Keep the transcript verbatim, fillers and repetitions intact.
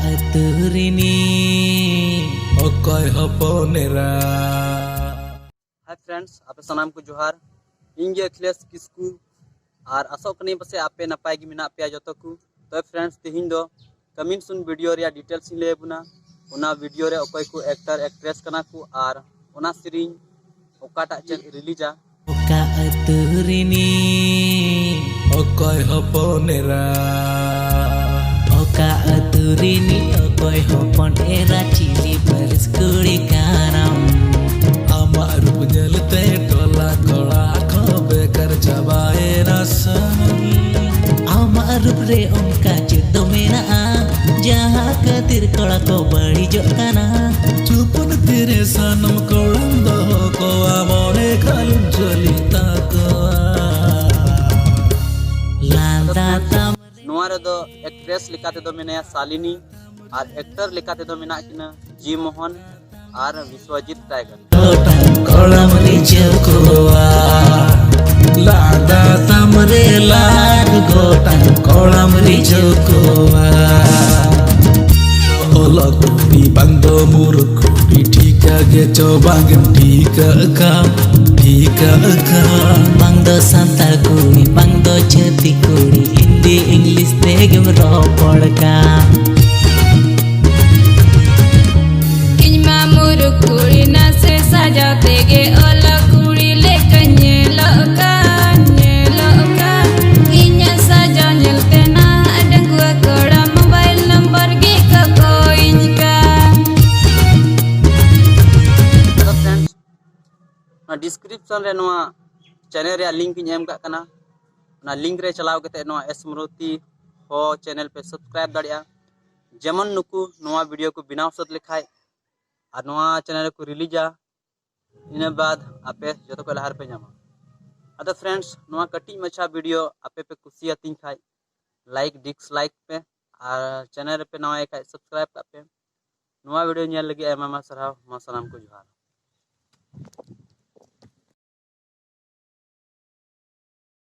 ᱟᱹᱛᱩ ᱨᱤᱱᱤᱡ ᱚᱠᱚᱭ ᱦᱚᱯᱚᱱ ᱮᱨᱟ᱾ Hi friends, ᱟᱯᱮ ᱥᱟᱱᱟᱢ ᱠᱚ ᱡᱚᱦᱟᱨ᱾ ᱤᱧ ᱜᱮ ᱟᱠᱷᱤᱞᱮᱥ ᱠᱤᱥᱠᱩ, ᱟᱨ ᱟᱥᱚᱜ ᱠᱟᱹᱱᱟᱹᱧ ᱯᱟᱥᱮ ᱟᱯᱮ ᱱᱟᱯᱟᱭ ᱜᱮ ᱢᱮᱱᱟᱜ ᱯᱮᱭᱟ ᱡᱚᱛᱚ ᱠᱚ᱾ ᱛᱚ friends, ᱛᱮᱦᱮᱧ ᱫᱚ coming soon video ᱨᱮᱭᱟᱜ details ᱤᱧ ᱞᱟᱹᱭ ᱟᱵᱚᱱᱟ᱾ ᱚᱱᱟ video ᱨᱮ ᱚᱠᱚᱭ ᱠᱚ actor actress ᱠᱟᱱᱟ ᱠᱚ ᱟᱨ ᱚᱱᱟ ᱥᱮᱨᱮᱧ ᱚᱠᱟᱴᱟᱜ ᱪᱮᱫ release ᱟ᱾ ᱚᱠᱟ ᱟᱹᱛᱩ ᱨᱤᱱᱤᱡ ᱚᱠᱚᱭ ᱦᱚᱯᱚᱱ ᱮᱨᱟ? ᱚᱠᱟ ᱟᱹᱛᱩ ᱨᱤᱱᱤᱡ ᱚᱠᱚᱭ ᱦᱚᱯᱚᱱ ᱮᱨᱟ? ᱪᱤᱞᱤ ᱯᱟᱹᱨᱤᱥ ᱠᱩᱲᱤ ᱠᱟᱱᱟᱢ? ᱟᱢᱟᱜ ᱨᱩᱯ ᱧᱮᱞᱛᱮ ᱴᱚᱞᱟ ᱠᱚᱲᱟ ᱠᱚ ᱵᱮᱠᱟᱨ ᱪᱟᱵᱟᱭᱮᱱᱟ ᱥᱟᱹᱨᱤ᱾ ᱟᱢᱟᱜ ᱨᱩᱯ ᱨᱮ ᱚᱱᱠᱟ ᱪᱮᱫ ᱫᱚ ᱢᱮᱱᱟᱜᱼᱟ, ᱡᱟᱦᱟᱸ ᱠᱷᱟᱹᱛᱤᱨ ᱠᱚᱲᱟ ᱠᱚ ᱵᱟᱹᱲᱤᱡᱚᱜ ᱠᱟᱱᱟ? ᱪᱩᱯᱩᱱ ᱛᱤᱨᱮ ᱥᱟᱱᱟᱢ ᱠᱚᱲᱟᱢ ᱫᱚᱦᱚ ᱠᱚᱣᱟ, ᱢᱚᱱᱮ ᱠᱷᱟᱹᱞᱤᱢ ᱡᱚᱞᱤ ᱛᱟᱠᱚᱣᱟ᱾ ᱞᱟᱸᱫᱟ ᱛᱟᱢ ᱱᱚᱣᱟ ᱨᱮᱫᱚ actress ᱞᱮᱠᱟ ᱛᱮᱫᱚ ᱢᱮᱱᱟᱭᱟ ᱥᱟᱞᱤᱱᱤ, ᱟᱨ actor ᱞᱮᱠᱟ ᱛᱮᱫᱚ ᱢᱮᱱᱟᱜ ᱠᱤᱱᱟ ᱡᱤ ᱢᱳᱦᱚᱱ ᱟᱨ ᱵᱤᱥᱣᱟᱡᱤᱛ ᱴᱟᱭᱜᱟᱨ᱾ ᱜᱚᱴᱟᱝ ᱠᱚᱲᱟᱢ ᱨᱤᱡᱷᱟᱹᱣ ᱠᱚᱣᱟ, ᱞᱟᱸᱫᱟ ᱛᱟᱢ ᱨᱮ ᱞᱟᱠᱷ ᱜᱚᱴᱟᱝ ᱠᱚᱲᱟᱢ ᱨᱤᱡᱷᱟᱹᱣ ᱠᱚᱣᱟ᱾ ᱚᱞᱚᱜ ᱠᱩᱲᱤ ᱵᱟᱝ ᱫᱚ ᱢᱩᱨᱩᱠ ᱠᱩᱲᱤ, ᱴᱷᱤᱠᱟ ᱜᱮ ᱪᱚ ᱵᱟᱝ ᱮᱢ ᱴᱷᱤᱠᱟᱹᱜ ᱠᱟᱱ, ᱴᱷᱤᱠᱟᱹᱜ ᱠᱟᱱ᱾ ᱵᱟᱝ ᱫᱚ ᱥᱟᱱᱛᱟᱲ ᱠᱩᱲᱤ, ᱵᱟᱝ ᱫᱚ ᱪᱷᱟᱹᱛᱤᱠ ᱠᱩᱲᱤ, ᱦᱤᱱᱫᱤ ᱤᱝᱞᱤᱥ ᱛᱮᱜᱮᱢ ᱨᱚᱯᱚᱲ ᱠᱟᱱ᱾ ᱤᱧ ᱢᱟ ᱢᱩᱨᱩᱠ ᱠᱩᱲᱤ, ᱱᱟᱥᱮ ᱥᱟᱡᱟᱣ ᱛᱮᱜᱮ ᱚᱞᱚᱜ ᱠᱩᱲᱤ ᱞᱮᱠᱟᱧ ᱧᱮᱞᱚᱜ ᱠᱟᱱ, ᱧᱮᱞᱚᱜ ᱠᱟᱱ᱾ ᱤᱧᱟᱹᱜ ᱥᱟᱡᱟᱣ ᱧᱮᱞᱛᱮ ᱱᱟᱦᱟᱜ ᱰᱟᱺᱜᱩᱣᱟᱹ ᱠᱚᱲᱟ mobile number ᱜᱮ ᱠᱚ ᱠᱚᱭᱤᱧ ᱠᱟᱱ᱾ ᱦᱮᱞᱳ friends, ᱚᱱᱟ description ᱨᱮ ᱱᱚᱣᱟ channel ᱨᱮᱭᱟᱜ link ᱤᱧ ᱮᱢ ᱠᱟᱜ ᱠᱟᱱᱟ᱾ ᱚᱱᱟ link ᱨᱮ ᱪᱟᱞᱟᱣ ᱠᱟᱛᱮ ᱱᱚᱣᱟ ᱮᱥᱢᱨᱚᱛᱤ ᱦᱚ channel ᱯᱮ subscribe ᱫᱟᱲᱮᱭᱟᱜᱼᱟ᱾ ᱡᱮᱢᱚᱱ ᱱᱩᱠᱩ ᱱᱚᱣᱟ video ᱠᱚ ᱵᱮᱱᱟᱣ ᱥᱟᱹᱛ ᱞᱮᱠᱷᱟᱡ ᱟᱨ ᱱᱚᱣᱟ channel ᱨᱮᱠᱚ release ᱟ, ᱤᱱᱟᱹ ᱵᱟᱫ ᱟᱯᱮ ᱡᱚᱛᱚ ᱠᱷᱚᱱ ᱞᱟᱦᱟ ᱨᱮᱯᱮ ᱧᱟᱢᱟ᱾ ᱟᱫᱚ friends, ᱱᱚᱣᱟ ᱠᱟᱹᱴᱤᱡ ᱢᱟᱪᱷᱟ video ᱟᱯᱮ ᱯᱮ ᱠᱩᱥᱤᱭᱟᱛᱤᱧ ᱠᱷᱟᱡ like dislike ᱯᱮ, ᱟᱨ channel ᱨᱮᱯᱮ ᱱᱟᱣᱟᱭ ᱠᱷᱟᱡ subscribe ᱠᱟᱜ ᱯᱮ᱾ ᱱᱚᱣᱟ video ᱧᱮᱞ ᱞᱟᱹᱜᱤᱫ ᱟᱭᱢᱟ ᱟᱭᱢᱟ ᱥᱟᱨᱦᱟᱣ᱾ ᱢᱟ ᱥᱟᱱᱟᱢ ᱠᱚ ᱡᱚᱦᱟᱨ᱾